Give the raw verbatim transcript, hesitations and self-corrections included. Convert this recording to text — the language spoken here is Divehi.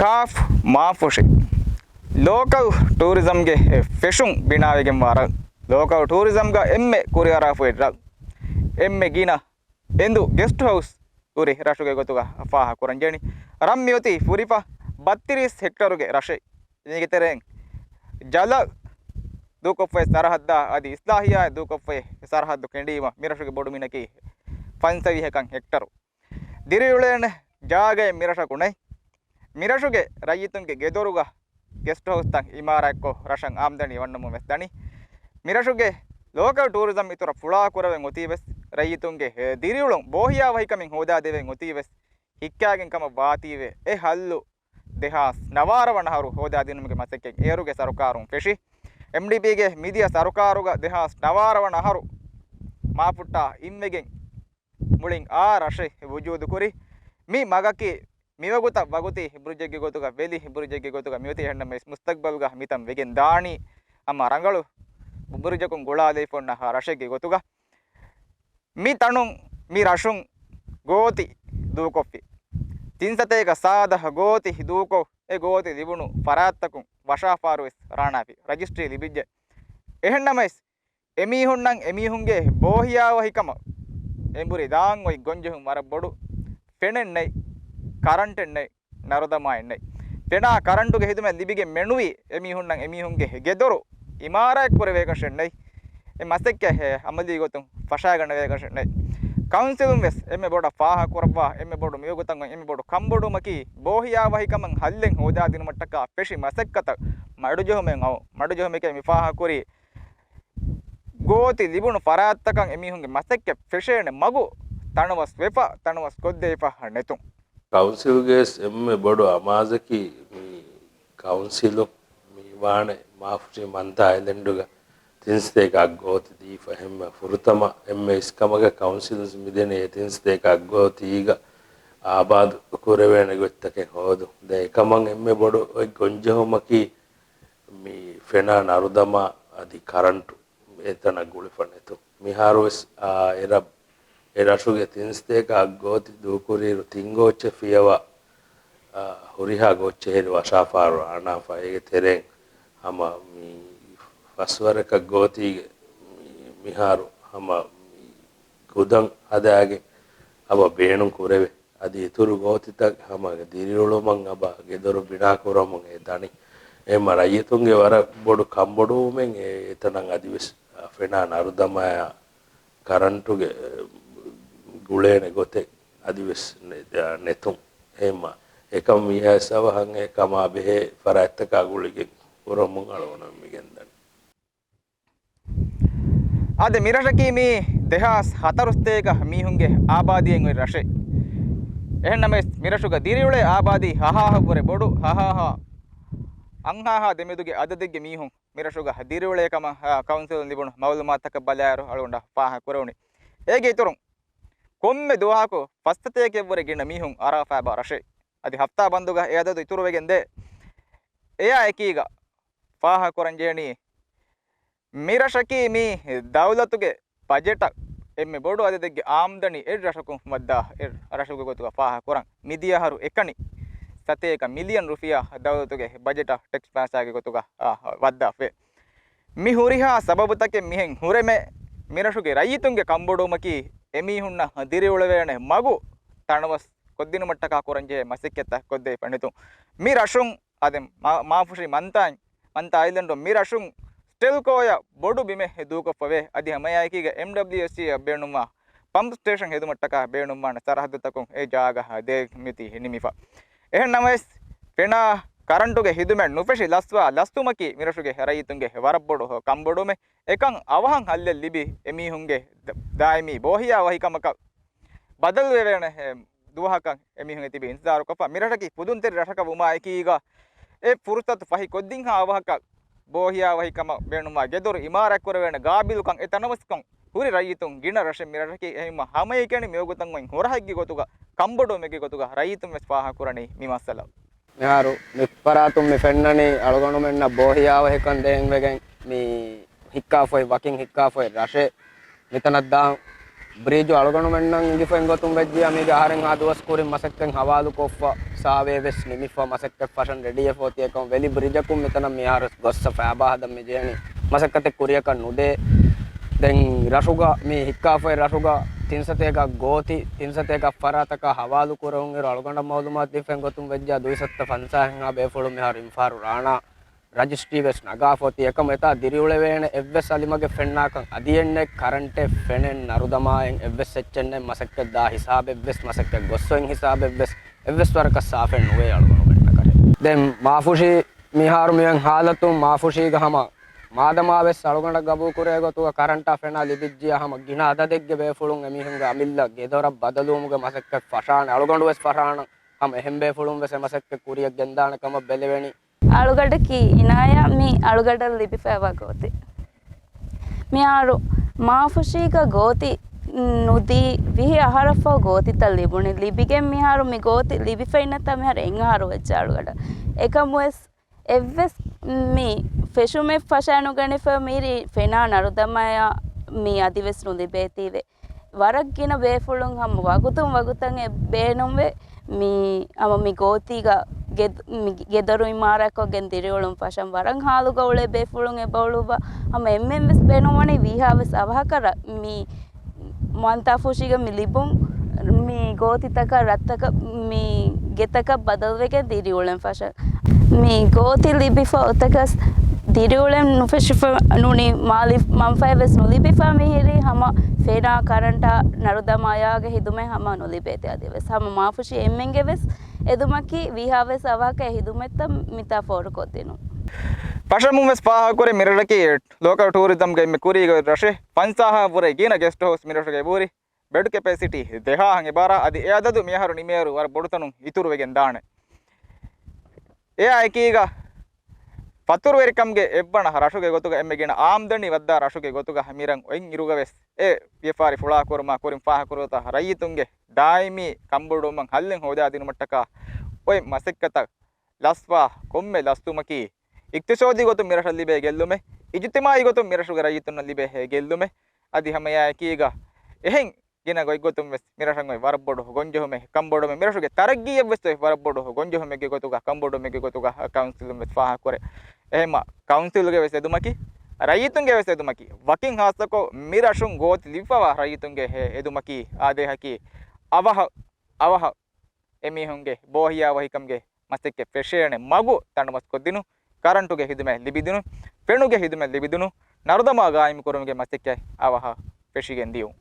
ޓާފް މާފުށި ލޯކަލް ޓޫރިޒަމްގެ ފެށުން ބިނާވެގެންވާ ރަށް. ލޯކަލް ޓޫރިޒަމްގަ އެންމެ ކުރިއަރާފައި ރަށް. އެންމެ ގިނަ އެނދު ގެސްޓް ހައުސް ހުރި ރަށުގެ ގޮތުގަ ފާހަ ކުރަންޖެހެނީ. ރަށް މިއޮތީ ފުރިފަ ބައްތިރީސް ހެކްޓަރުގެ ރަށެއް. އޭގެ ތެރެއިން ޖަލަށް ދޫކޮށްފައި ސަރަހައްދާ އަދި އިސްލާހިޔާ ދޫކޮށްފައި ސަރަހައްދު ކެނޑީމަ މިރަށުގެ ބޮޑު މިނަކީ ފަންސަވީހަކަށް ހެކްޓަރު. ދިރިއުޅޭނެ ޖާގައެއް މިރަށަކު ނެތް. މިރަށުގެ ރައްޔިތުންގެ ގެދޮރުގަ ގެސްޓް ހައުސްތައް އިމާރާތްކޮށް ރަށަށް އާމްދަނީ ވަންނަމުން ވެސް ދަނީ. މިރަށުގެ ލޯކަލް ޓޫރިޒަމް އިތުރަށް ފުޅާ ކުރެވެން އޮތީ ވެސް ރައްޔިތުންގެ ދިރިއުޅުން ބޯހިޔާވަހިކަމެއް ހޯދާދެވެން އޮތީ ވެސް ހިއްކާގެން ކަމަށް ވާތީވެ. އެ ހައްލު ދެހާސް ނަވާރަ ވަނަ އަހަރު ހޯދާދިނުމުގެ މަސައްކަތް އޭރުގެ ސަރުކާރުން ފެށި. އެމްޑީޕީގެ މިދިޔަ ސަރުކާރުގަ ދެހާސް ނަވާރަ ވަނަ އަހަރު މާފުއްޓާ އިންވެގެން މުޅިން އާ ރަށެއް ވުޖޫދުކުރި. މި މަގަކީ މިވަގުތަށް ވަގުތީ ބުރުޖެއްގެ ގޮތުގަ، ވެލި ބުރުޖެއްގެ ގޮތުގަ މިއޮތީ. އެހެންނަމަވެސް މުސްތަގްބަލްގަ މިތަން ވެގެން ދާނީ ހަމަ ރަނގަޅު ބުރުޖަކުން ގުޅާލައިފަ އޮންނަ ރަށެއްގެ ގޮތުގަ. މި ތަނުން މި ރަށުން ގޯތި ދޫކޮށްފި. ތިން ސަތޭކަ ސާދަ ގޯތި ދޫކޮށް، އެ ގޯތި ލިބުނު ފަރާތްތަކުން ވަށާފާރު ވެސް ރާނާފި. ރަޖިސްޓްރީ ލިބިއްޖެ. އެހެންނަމަވެސް އެމީހުންނަށް އެމީހުންގެ ބޯހިޔާވަހިކަމަށް އެނބުރި ދާން އޮތް ގޮންޖެހުން ވަރަށް ބޮޑު. ފެނެއް ނެތް، ކަރަންޓެއް ނެތް، ނަރުދަމާއެއް ނެތް. ފެނާ ކަރަންޓުގެ ހިދުމަތް ލިބިގެން މެނުވީ އެމީހުންނަށް އެމީހުންގެ ގެދޮރު އިމާރާތް ކުރެވޭކަށެއް ނެތް. އެ މަސައްކަތް އެ އަމަލީ ގޮތުން ފަށާގަނެވޭކަށެއް ނެތް. ކައުންސިލުން ވެސް އެންމެ ބޮޑަށް ފާހަ ކުރައްވާ އެންމެ ބޮޑު މިވަގުތަށް އޮތް އެންމެ ބޮޑު ކަންބޮޑުވުމަކީ ބޯހިޔާވަހިކަމަށް ހައްލެއް ހޯދާދިނުމަށްޓަކާ ފެށި މަސައްކަތަށް މަޑުޖެހުމެއް އައު-، މަޑުޖެހުމެކޭ މި ފާހަކުރީ. ގޯތި ލިބުނު ފަރާތްތަކަށް އެމީހުންގެ މަސައްކަތް ފެށޭނެ މަގު ތަނަވަސް ވެފަ، ތަނަވަސް ކޮށްދެވިފަ ނެތުން. ކައުންސިލްގެ ވެސް އެންމެ ބޮޑު އަމާޒަކީ މި ކައުންސިލު މި ވާނެ މާފުށި މަންތާ އައިލެންޑުގަ ތިން ސަތޭކަ އަށް ގޯތި ދީފަ. އެންމެ ފުރަތަމަ އެންމެ އިސްކަމަކަށް ކައުންސިލްސް މިދެނީ އެ ތިން ސަތޭކަ އަށް ގޯތީގަ އާބާދު ކުރެވޭނެ ގޮތްތަކެއް ހޯދުން. ދެން އެކަމަށް އެންމެ ބޮޑު އޮތް ގޮންޖެހުމަކީ މި ފެނާ ނަރުދަމާ އަދި ކަރަންޓު އެތަނަށް ގުޅިފަ ނެތުން. މިހާރު ވެސް، އާ، އެ ރަށް-، އެ ރަށުގެ ތިން ސަތޭކަ އަށް ގޯތި ދޫކުރިއިރު ތިން ގޯއްޗެއް ފިޔަވާ، އާ، ހުރިހާ ގޯއްޗެއް ހެރި ވަށާފާރު ރާނާފަ. އޭގެ ތެރެއިން ހަމަ މި ފަސްވަރަކަށް ގޯތީގެ މި-، މިހާރު ހަމަ މި ގުދަން ހަދާގެން އަބަ ބޭނުން ކުރެވޭ. އަދި އިތުރު ގޯތިތައް ހަމަ ދިރިއުޅުމަށް އަބަ ގެދޮރު ބިނާ ކުރަމުން އެ ދަނީ. އެހެންމަ ރައްޔިތުންގެ ވަރަށް ބޮޑު ކަންބޮޑުވުމެއް އެ އެތަނަށް އަދިވެސް ފެނާ ނަރުދަމާޔާ ކަރަންޓުގެ ގުޅޭނެ ގޮތެއް އަދިވެސް ނެ-، ނެތުން. އެހެންމަ އެކަމް ވީހާވެސް އަވަހަށް އެ ކަމާ ބެހޭ ފަރާތްތަކާ ގުޅިގެން ކުރަމުން އަޅުގަނޑު މިގެންދަނީ. އާދެ، މިރަށަކީ މީ ދެހާސް ހަތަރުސަތޭކަ މީހުންގެ އާބާދީއެއް އޮތް ރަށެއް. އެހެންނަމަވެސް، މިރަށުގަ ދިރިއުޅޭ އާބާދީ ހަހާހަށްވުރެ ބޮޑު، ހަހާހާ އަންހާހާ ދެމެދުގެ އަދަދެއްގެ މީހުން މިރަށުގަ ދިރިއުޅޭ ކަމަށް، އާ، ކައުންސިލުން ލިބުނު މައުލޫމާތުތަކަށް ބަލާއިރު އަޅުގަނޑަށް ފާހަގަ ކުރެވުނީ. އޭގެ އިތުރުން، ކޮންމެ ދުވަހަކު ފަސް ސަތޭކައަށްވުރެ ގިނަ މީހުން އަރާފާބާ ރަށެއް. އަދި ހަފްތާ ބަންދުގަ އެ އަދަދު އިތުރުވެގެން ދޭ. އެއާ އެކީގަ ފާހަގަ ކުރަން ޖެހެނީ، މިރަށަކީ މީ ދައުލަތުގެ ބަޖެޓަށް އެންމެ ބޮޑު އަދަދެއްގެ އާމްދަނީ އެއް ރަށަކުން ވައްދާ އެއް ރަށުގެ ގޮތުގަ ފާހަގަ ކުރަން. މިދިޔަ އަހަރު އެކަނި ސަތޭކަ މިލިއަން ރުފިޔާ ދައުލަތުގެ ބަޖެޓަށް ޓެކްސް ފައިސާގެ ގޮތުގަ، އާ، ވައްދާފައި. މި ހުރިހާ ސަބަބުތަކެއް މިހެން ހުރެމެ، މިރަށުގެ ރައްޔިތުންގެ ކަންބޮޑުވުމަކީ އެމީހުންނަށް ދިރިއުޅެވޭނެ މަގު ތަނަވަސް ކޮށްދިނުމަށްޓަކާ ކުރަންޖެހޭ މަސައްކަތްތައް ކޮށްދެވިފަ ނެތުން. މި ރަށުން އާދެ، މާ-، މާފުށި މަންތާ، މަންތާ އައިލެންޑު މި ރަށުން ސްޓެލްކޯއަށް ބޮޑު ބިމެއް ދޫކޮށްފަވޭ. އަދި ހަމައެއާއެކީގަ އެމްޑަބްލިއުއެސްސީއަށް ބޭނުންވާ ޕަމްޕް ސްޓޭޝަން ހެދުމަށްޓަކާ ބޭނުންވާނެ ސަރަހައްދުތަކުން އެ ޖާގަ ދޭ މިތި ނިމިފަ. އެހެން ނަމަވެސް، ފެނާ ކަރަންޓުގެ ހިދުމަތް ނުފެށި ލަސްވާ ލަސްވުމަކީ މިރަށުގެ ރައްޔިތުންގެ ވަރަށް ބޮޑު ކަންބޮޑުވުމެއް. އެކަން އަވަހަށް ހައްލެއް ލިބި، އެމީހުންގެ ދ-، ދާއިމީ ބޯހިޔާ ވަހިކަމަކަށް ބަދަލުވެވޭނެ ދުވަހަކަށް އެމީހުން އެތިބި އިންތިޒާރުކޮށްފަ. މިރަށަކީ ފުދުންތެރި ރަށަކަށް ވުމާއެކީގަ، އެ ފުރުސަތު ފަހި ކޮށްދިންހާ އަވަހަކަށް ބޯހިޔާ ވަހިކަމަށް ބޭނުންވާ ގެދޮރު އިމާރާތްކުރެވޭނެ ގާބިލުކަން އެ ތަނަވަސްކަން ހުރި ރައްޔިތުން ގިނަ ރަށެއް މިރަށަކީ. އެހެންވީމަ ހަމައެކަނި މިވަގުތަށް އޮތް ހުރަހެއްގެ ގޮތުގަ ކަންބޮޑުވުމެއްގެ ގޮތުގަ ރައްޔިތުން ވެސް ފާހަގަކުރަނީ މި މައްސަލަ. މިހާރު މިފަރާތުން މި ފެންނަނީ އަޅުގަނޑުމެންނަށް ބޯހިޔާވަހިކަން ދޭންވެގެން މި ހިއްކާފައި، ވަކިން ހިއްކާފައި ރަށެއް މިތަނަށް ދާން. ބްރީޖު އަޅުގަނޑުމެންނަށް އިނގިފަ އިނގޮތުން ވެއްޖިޔާ މީގެ އަހަރެންހާ ދުވަސް ކުރިން މަސައްކަތް ހަވާލުކޮށްފަ، ސާވޭ ވެސް ނިމިފަ، މަސައްކަތް ފަށަން ރެޑީއެފަ އޮތި އެކަމަށް ވެލި ބްރިޖަކުން މިތަނަށް މިހާރު ގޮއްސަ ފައިބާ ހަދަން މި ޖެހެނީ. މަސައްކަތެއް ކުރިޔަކަށް ނުދޭ. ދެން ރަށުގަ މި ހިއްކާފައި ރަށުގަ ތިން ސަތޭކަ ގޯތި، ތިން ސަތޭކަ ފަރާތަކަށް ހަވާލު ކުރެވުން އިރު އަޅުގަނޑަށް މައުލޫމާތު ދީފަ އިނގޮތުން ވެއްޖާ ދުއިސައްތަ ފަންސާހެއްހާ ބޭފުޅުން މިހާރު އިންފާރު ރާނާ ރަޖިސްޓްރީ ވެސް ނަގާފަ އޮތީ. އެކަމަކު އެތާ ދިރިއުޅެވޭނެ އެއްވެސް އަލިމަގެއް ފެންނާކަން އަދި އެންނެ ކަރަންޓެއް ފެނެއް ނަރުދަމާއެއް އެއްވެސް އެއްޗެއް ނެތް. މަސައްކަތް ދާ ހިސާބެއްވެސް، މަސައްކަތް ގޮއްސޮއިން ހިސާބެއްވެސް އެއްވެސް ވަރަކަށް ސާފެއް ނުވޭ އަޅުގަނޑުމެންނަކަށެއް. ދެން މާފުށީ މިހާރު މިއޮތް ހާލަތުން މާފުށީގަ ހަމަ މާދަމާވެސް އަޅުގަނޑަށް ގަބޫލުކުރޭ ގޮތުގަ ކަރަންޓާ ފެނާ ލިބިއްޖިޔާ ހަމަ ގިނަ އަދަދެއްގެ ބޭފުޅުން އެމީހުންގެ އަމިއްލަ ގެދޮރަށް ބަދަލުވުމުގެ މަސައްކަތް ފަށާނެ. އަޅުގަނޑުވެސް ފަށާނަން. ހަމަ އެހެން ބޭފުޅުން ވެސް އެ މަސައްކަތް ކުރިޔަށް ގެންދާނެ ކަމަށް ބެލެވެނީ. އަޅުގަޑަކީ އިނާޔާ މި އަޅުގަޑަށް ލިބިފައިވާ ގޯތި. މިހާރު މާފުށީގަ ގޯތި ނުދީ ވިހި އަހަރަށްފަހު ގޯތިތައް ލިބުނީ. ލިބިގެން މިހާރު މި ގޯތި ލިބިފައިންނަތާ މިހާރު އެއް އަހަރު ވެއްޖެ އަޅުގަޑަށް. އެކަމުވެސް އެއްވެސް މި ފެށުމެއް ފަށައިނުގަނެފަ މިރި ފެނާ ނަރުދަމާޔާ މި އަދިވެސް ނުލިބޭތީވެ. ވަރަށް ގިނަ ބޭފުޅުން ހަމަ ވަގުތުން ވަގުތަށް އެ ބޭނުންވެ މި ހަމަ މި ގޯތީގަ ގެ-، މި ގެދޮރު އިމާރާތްކޮށްގެން ދިރިއުޅުން ފަށަން ވަރަށް ހާލުގަ އުޅޭ ބޭފުޅުން އެބައުޅުއްވާ. ހަމަ އެންމެންވެސް ބޭނުންވަނީ ވީހާވެސް އަވަހަކަށް މި މަންތާފުށީގަ މި ލިބުން މި ގޯތިތަކަށް ރަށްތަކަށް މި ގެތަކަށް ބަދަލުވެގެން ދިރިއުޅެން ފަށަން. މި ގޯތި ލިބިފަ އޮތަކަސް ދިރިއުޅެން ނުފެށިފަ ނޫނީ މާލި މަންފާއެއް ވެސް ނުލިބިފަ މިހިރީ ހަމަ ފެނާ ކަރަންޓާ ނަރުދަމާޔާގެ ހިދުމަތް ހަމަ ނުލިބޭތީ އަދިވެސް. ހަމަ މާފުށީ އެންމެންގެ ވެސް އެދުމަކީ ވީހާވެސް އަވަހަކަށް އެ ހިދުމަތްތައް މިތާ ފޯރުކޮށްދިނުން. ފަށަމުން ވެސް ފާހަގަކުރޭ މިރަށަކީ ލޯކަލް ޓޫރިޒަމްގެ އެންމެ ކުރީގެ ރަށެއް. ފަންސާހާ ވުރެ ގިނަ ގެސްޓް ހައުސް މިރަށުގައި ވޫރި. ބެޑް ކެޕޭސިޓީ ދެހާހަށް އެބާރާ އަދި އެ އަދަދު މިއަހަރު ނިމޭއިރު ވަރަށް ބޮޑުތަނުން އިތުރުވެގެން ދާނެ. އެއާ އެކީގަ ފަތުރުވެރިކަމުގެ އެއްވަނަ ރަށުގެ ގޮތުގަ އެންމެ ގިނަ އާމްދަނީ ވައްދާ ރަށުގެ ގޮތުގަ މިރަށް އޮތް އިރުގަވެސް އެ ވިޔަފާރި ފުޅާކުރުމާ ކުރިން ފާހަގަކުރި ގޮތަށް ރައްޔިތުންގެ ދާއިމީ ކަންބޮޑުވުމަށް ހައްލެއް ހޯދާދިނުމަށްޓަކާ އޮތް މަސައްކަތަށް ލަސްވާ ކޮންމެ ލަސްވުމަކީ އިޤްތިޞާދީ ގޮތުން މިރަށަށް ލިބޭ ގެއްލުމެއް، އިޖުތިމާޢީ ގޮތުން މިރަށުގެ ރައްޔިތުންނަށް ލިބޭ ގެއްލުމެއް. އަދި ހަމައެއާއެކީގަ އެހެން ގިނަ ގޮތްގޮތުން ވެސް މިރަށަށް އޮތް ވަރަށް ބޮޑު ގޮންޖެހުމެއް، ކަންބޮޑުމެއް، މިރަށުގެ ތަރައްގީއަށް ވެސް އޮތް ވަރަށް ބޮޑު ގޮންޖެހުމެއްގެ ގޮތުގަ، ކަންބޮޑުމެއްގެ ގޮތުގަ ކައުންސިލުން ވެސް ފާހަގަކުރޭ. އެހެންމަ ކައުންސިލުގެ ވެސް އެދުމަކީ، ރައްޔިތުންގެ ވެސް އެދުމަކީ، ވަކިން ހާއްސަކޮށް މިރަށުން ގޯތި ލިބިފަވާ ރައްޔިތުންގެ އެ-، އެދުމަކީ އާދޭހަކީ އަވަހަށް، އަވަހަށް އެމީހުންގެ ބޯހިޔާވަހިކަމުގެ މަސައްކަތް ފެށޭނެ މަގު ތަނަވަސްކޮށްދިނުން، ކަރަންޓުގެ ހިދުމަތް ލިބިދިނުން، ފެނުގެ ހިދުމަތް ލިބިދިނުން، ނަރުދަމާ ގާއިމުކުރުމުގެ މަސައްކަތް އަވަހަށް ފެށިގެން ދިޔުން.